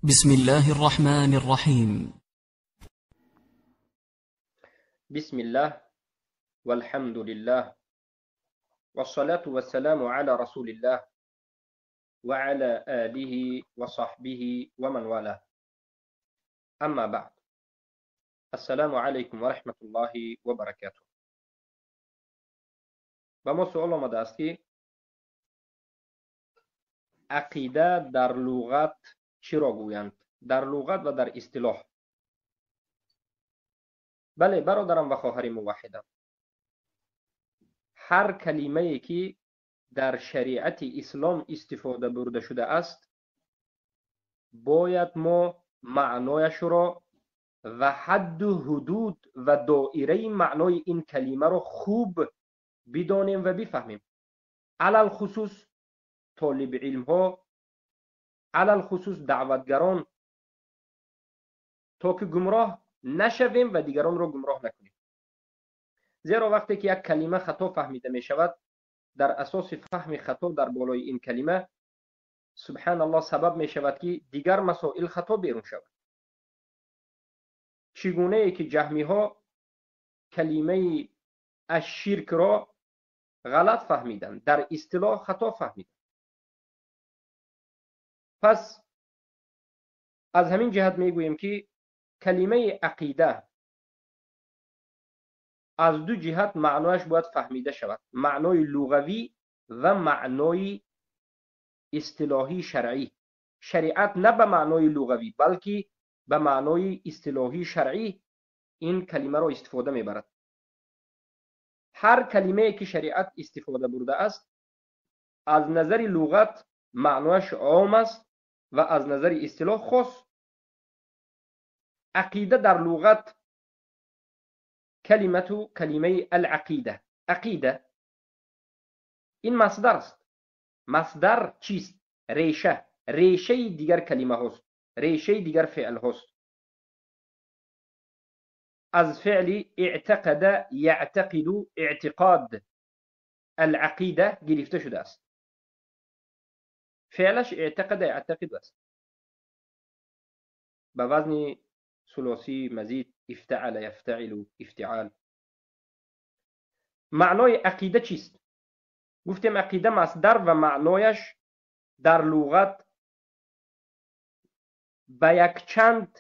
بسم الله الرحمن الرحيم. بسم الله والحمد لله والصلاة والسلام على رسول الله وعلى آله وصحبه ومن والاه. أما بعد، السلام علیکم و رحمة الله و برکاته. به ما سوال آمده است که عقیده در لغت چی را گویند؟ در لغت و در اصطلاح. بله برادرم و خواهر موحدم، هر کلمه ای که در شریعت اسلام استفاده برده شده است باید ما معنایش را و حد و حدود و دائره معنای این کلمه را خوب بدانیم و بفهمیم. علی الخصوص طالب علم ها، علی الخصوص دعوتگران، تا که گمراه نشویم و دیگران را گمراه نکنیم. زیرا وقتی که یک کلمه خطا فهمیده می شود، در اساس فهم خطا در بالای این کلمه سبحان الله سبب می شود که دیگر مسائل خطا بیرون شود. چگونه ای که جهمی ها کلمه الشرک را غلط فهمیدند، در اصطلاح خطا فهمیدند. پس از همین جهت میگوییم که کلمه عقیده از دو جهت معنایش باید فهمیده شود: معنای لغوی و معنای اصطلاحی شرعی. شریعت نه به معنای لغوی بلکه به معنای اصطلاحی شرعی این کلمه را استفاده میبرد. هر کلمه که شریعت استفاده برده است از نظر لغت معنایش عام است و از نظر اصطلاح خاص. عقیده در لغت کلمه العقیده، عقیده این مصدر است. مصدر چیست؟ ریشه، ریشه دیگر کلمه هاست، ریشه دیگر فعل هاست. از فعل اعتقد یعتقد اعتقاد العقیده گرفته شده است. فعلش اعتقد یعتقد است، به وزن ثلاثی مزید افتعل یفتعل افتعال. معنای عقیده چیست؟ گفتیم عقیده مصدر و معنایش در لغت به یک چند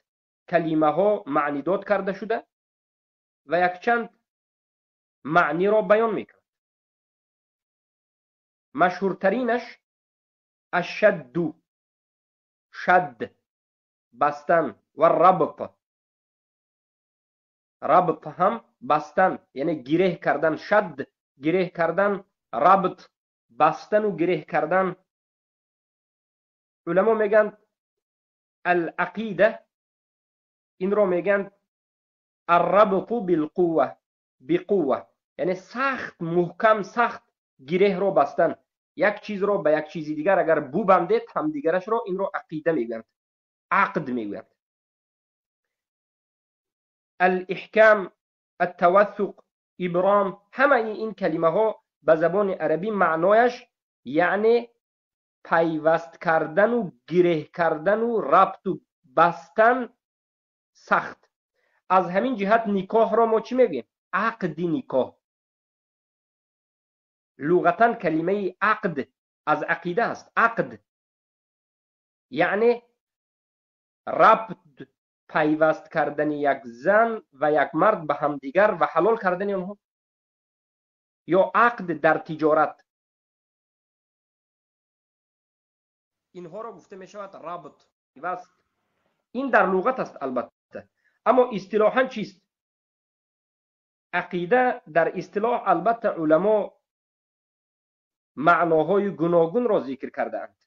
کلمه ها معنی داد کرده شده و یک چند معنی را بیان میکند. مشهورترینش الشد، شد بستن، و ربط، ربط هم بستن یعنی گره کردن، شد گره کردن، ربط بستن و گره کردن. علما میگن العقیده این رو میگن الربط بالقوه، بقوه یعنی سخت محکم، سخت گره رو بستن. یک چیز رو به یک چیز دیگر اگر ببندید هم دیگرش رو، این رو عقیده میگن، عقد میگن. الاحکام، التوثق، ابرام، همه این کلمه ها به زبان عربی معنایش یعنی پیوست کردن و گره کردن و ربط و بستن سخت. از همین جهت نکاح را ما چی میگیم؟ عقد نکاح. لغتا کلمه عقد از عقیده است. عقد یعنی ربط، پیوست کردن یک زن و یک مرد به همدیگر و حلال کردن آنها، یا عقد در تجارت. اینها را گفته می شود ربط، پیوست. این در لغت است البته، اما اصطلاحا چیست؟ عقیده در اصطلاح البته علما معناهای گوناگون را ذکر کرده اند.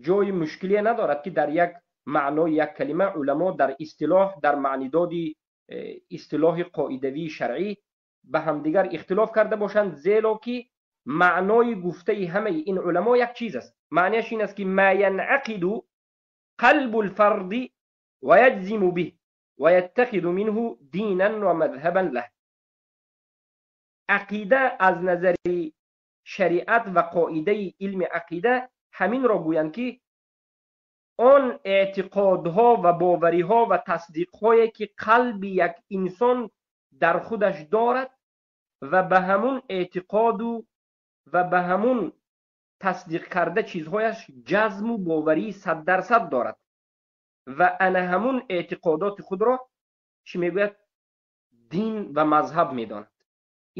جای مشکلی ندارد که در یک معنای یک کلمه علما در اصطلاح، در معنیداد اصطلاح قاعدوی شرعی به همدیگر اختلاف کرده باشند، زیرا که معنای گفته همه این علما یک چیز است. معنیش این است که ما ینعقد قلب الفرد و یجزم به و یتخذ منه دینا و مذهبا له. عقیده از نظر шариат ва қоидаи илми ақида ҳаминро гӯянд, ки он эътиқодҳо ва бовариҳо ва тасдиқҳое ки қалби як инсон дар худаш дорад ва ба ҳамун эътиқоду ва ба ҳамун тасдиқ карда чизҳояш ҷазму боварии 100% дорад ва ана ҳамун эътиқодоти худро чӣ мегӯяд? Дин ва мазҳаб медонад.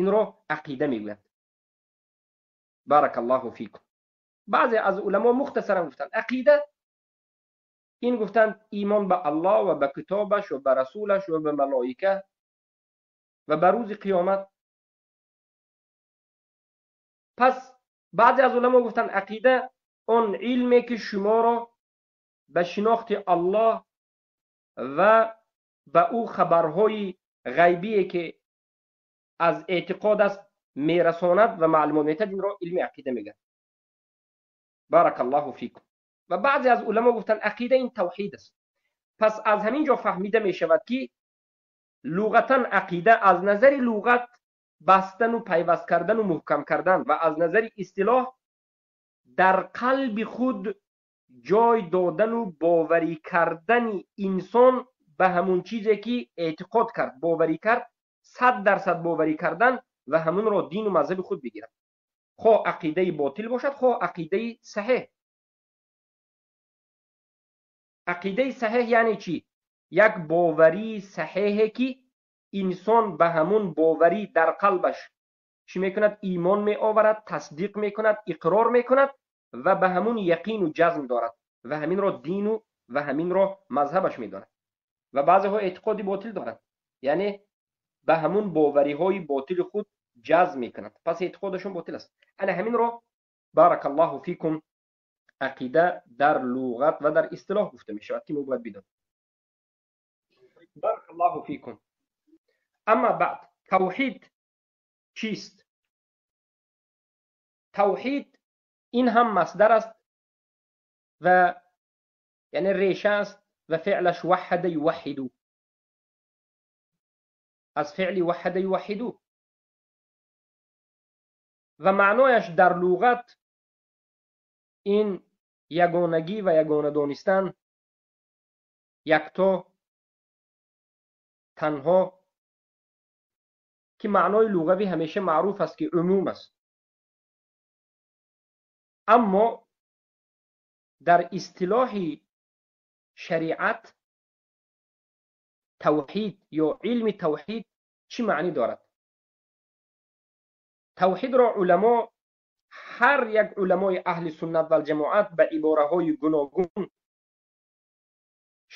Инро ақида мегӯяд. Баракаллоҳу фикум. Баъзе аз уламо мухтасаран гуфтанд ақида ин, гуфтанд, имон ба Аллоҳ ва ба китобаш ва ба расулаш ва ба малоика ва ба рӯзи қиёмат. Пас баъзе аз уламо гуфтанд ақида он илме ки шуморо ба шинохти Аллоҳ ва ба ӯ хабарҳои ғайбие ки аз эътиқод аст мерасонад ва маълумот метиҳад, инро илми ақида мегӯянд. Баракаллоҳу фикум. Ва баъзе аз уламо гуфтанд ақида ин тавҳид аст. Пас аз ҳамин ҷо фаҳмида мешавад ки луғатан ақида аз назари луғат бастану пайваст кардану муҳкам кардан ва аз назари истилоҳ дар қалби худ ҷой додану боварӣ кардани инсон ба ҳамун чизе ки эътиқод кард, боварӣ кард, 100% боварӣ кардан ва ҳамунро дину мазҳаби худ бигирад, хоҳ ақидаи ботил бошад, хоҳ ақидаи саҳеҳ. Ақидаи саҳеҳ яъне чӣ? Як боварии саҳеҳе ки инсон ба ҳамун боварӣ дар қалбаш чӣ мекунад? Имон меоварад, тасдиқ мекунад, иқрор мекунад ва ба ҳамун яқину ҷазм дорад ва ҳаминро дину ва ҳаминро мазҳабаш медонад. Ва баъзеҳо эътиқоди ботил доранд, яъне ба ҳамун бовариҳои ботили худ ҷазм мекунанд, пас эътиқодашон ботил аст. Ана ҳаминро баракаллоҳу фикум ақида дар луғат ва дар истилоҳ гуфта мешавад ки мо бояд бидонем. Баракаллоҳу фикум. Амма баъд, тавҳид чист? Тавҳид ин ҳам масдар аст ва яъне реша аст ва феълаш ваҳада юваҳиду, аз феъли ваҳада юваҳиду, ва маънояш дар луғат ин ягонагӣ ва ягона донистан, якто, танҳо, ки маънои луғавӣ ҳамеша маъруф аст ки умум аст. Аммо дар истилоҳи шариат тавҳид ё илми тавҳид чӣ маънӣ дорад? Тавҳидро уламо, ҳар як уламои аҳли суннат валҷамоат ба ибораҳои гуногун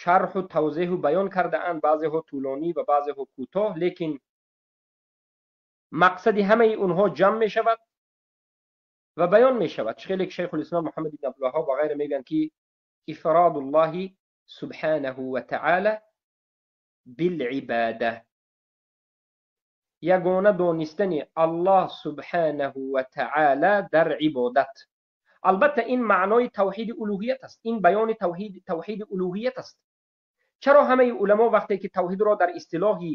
шарҳу тавзеҳу баён кардаанд, баъзеҳо тӯлонӣ ва баъзеҳо кӯтоҳ, лекин мақсади ҳамаи онҳо ҷамъ мешавад ва баён мешавад. Чӣ хеле ки Шайхулислом Муҳаммад ибн Абдулваҳҳоб ва ғайра мегӯянд ки ифрадуллоҳи субҳанаҳу ва таъола билибода, ягона донистани Аллоҳ субҳанаҳу ва таъола дар ибодат. Албатта ин маънои тавҳиди улуҳият аст, ин баёни тавҳиди улуҳият аст. Чаро ҳамаи уламо вақте ки тавҳидро дар истилоҳи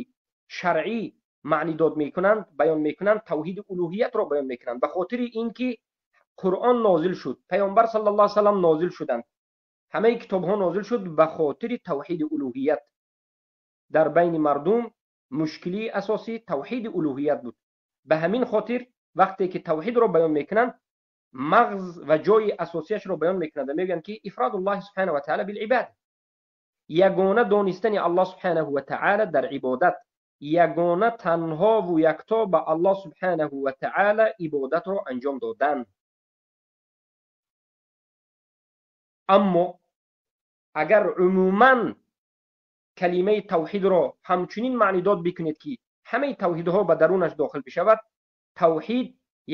шаръӣ маънӣ дод мекунанд, баён мекунанд, тавҳиди улуҳиятро баён мекунанд? Ба хотири ин ки Қуръон нозил шуд, Паёмбар саллаллоҳу алайҳи васаллам нозил шуданд, ҳамаи китобҳо нозил шуд ба хотири тавҳиди улуҳият. Дар байни мардум мушкилии асосӣ тавҳиди улуҳият буд. Ба ҳамин хотир вақте ки тавҳидро баён мекунанд, мағз ва ҷои асосияшро баён мекунанд ва мегӯянд ки ифрадуллоҳи субҳанаҳу ва таъола билибод, ягона донистани Аллоҳ субҳанаҳу ва таъола дар ибодат, ягона танҳову якто ба Аллоҳ субҳанаҳу ва таъола ибодатро анҷом додан. Аммо агар умуман калимаи тавҳидро ҳамчунин маънидод бикунед ки ҳамаи тавҳидҳо ба дарунаш дохил бишавад, тавҳид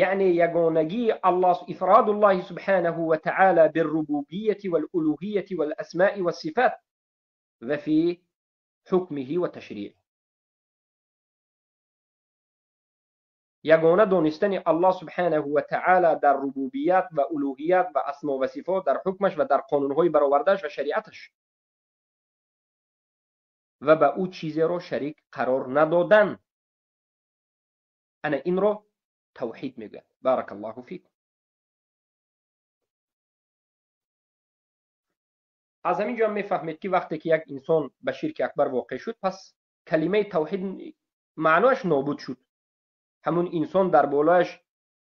яъне ягонагии Аллоҳ, ифрадуллоҳи субҳанаҳу ва таъола биррубубияти валулуҳияти валасмаи вассифат ва фи ҳукмиҳи ва ташриъ. Ягона донистани Аллоҳ субҳанаҳу ва таъола дар рубубият ва улуҳият ва асмо ва сифот, дар ҳукмаш ва дар қонунҳои баровардааш ва шариаташ, ва ба ӯ чизеро шарик қарор надодан. Ана инро тавҳид мегӯяд. بارک الله فیکم. از همین جا میفهمید که وقتی که یک انسان به شرک اکبر واقع شد، پس کلمه توحید معناش نابود شد. همون انسان در بالایش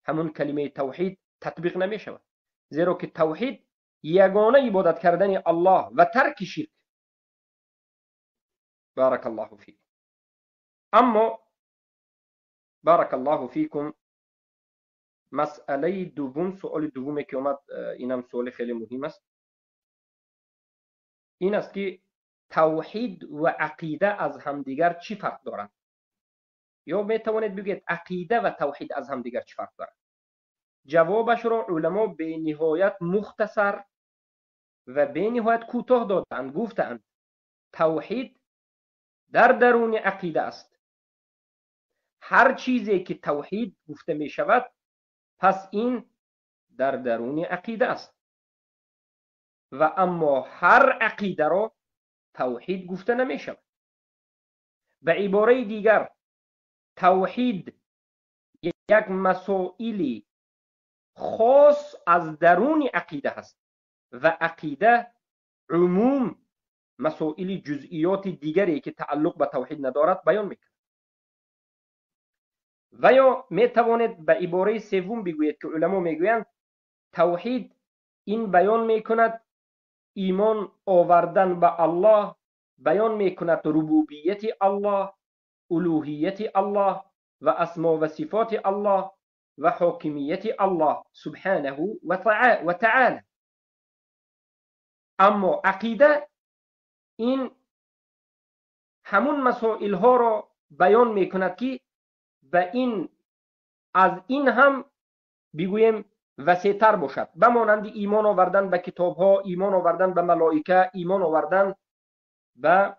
همون کلمه توحید تطبیق نمی شود، زیرا که توحید یگانه عبادت کردن الله و ترک شرک. بارک الله فیکم. اما بارک الله فیکم، مسئله دوم، سوال دومی که اومد، اینم سوال خیلی مهم است، این است که توحید و عقیده از همدیگر چی فرق دارند؟ یا می توانید بگید عقیده و توحید از همدیگر چی فرق دارند؟ جوابش را علما به نهایت مختصر و به نهایت کوتاه دادند. گفتند توحید در درون عقیده است. هر چیزی که توحید گفته می شود، پس این در درون عقیده است، و اما هر عقیده را توحید گفته نمی شود. به عباره دیگر، توحید یک مسائل خاص از درون عقیده است و عقیده عموم مسائل جزئیات دیگری که تعلق به توحید ندارد بیان میکند. و یا می توانید به عباره سوم بگویید که علما میگویند توحید این بیان میکند ایمان آوردن به الله، بیان میکند ربوبیت الله، الوهیت الله و اسما و صفات الله و حاکمیت الله سبحانه و تعالی. اما عقیده این همون مسائل ها را بیان میکند که به این از این هم بگوییم وسیع‌تر باشد، به مانند ایمان آوردن به کتاب ها، ایمان آوردن به ملائکه، ایمان آوردن به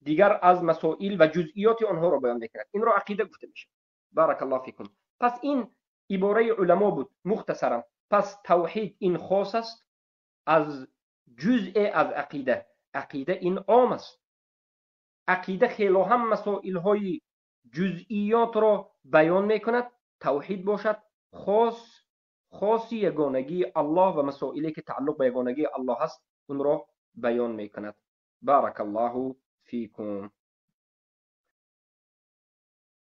دیگر از مسائل و جزئیات آنها را بیان میکند. این را عقیده گفته میشه. بارک الله فیکم. پس این عباره علما بود مختصرا. پس توحید این خاص است از جزء از عقیده، عقیده این عام است. عقیده خیلی هم مسائل های جزئیات را بیان میکند. توحید باشد خاص یگانگی الله و مسائلی که تعلق به یگانگی الله هست اون را بیان میکند. بارک الله فیکم.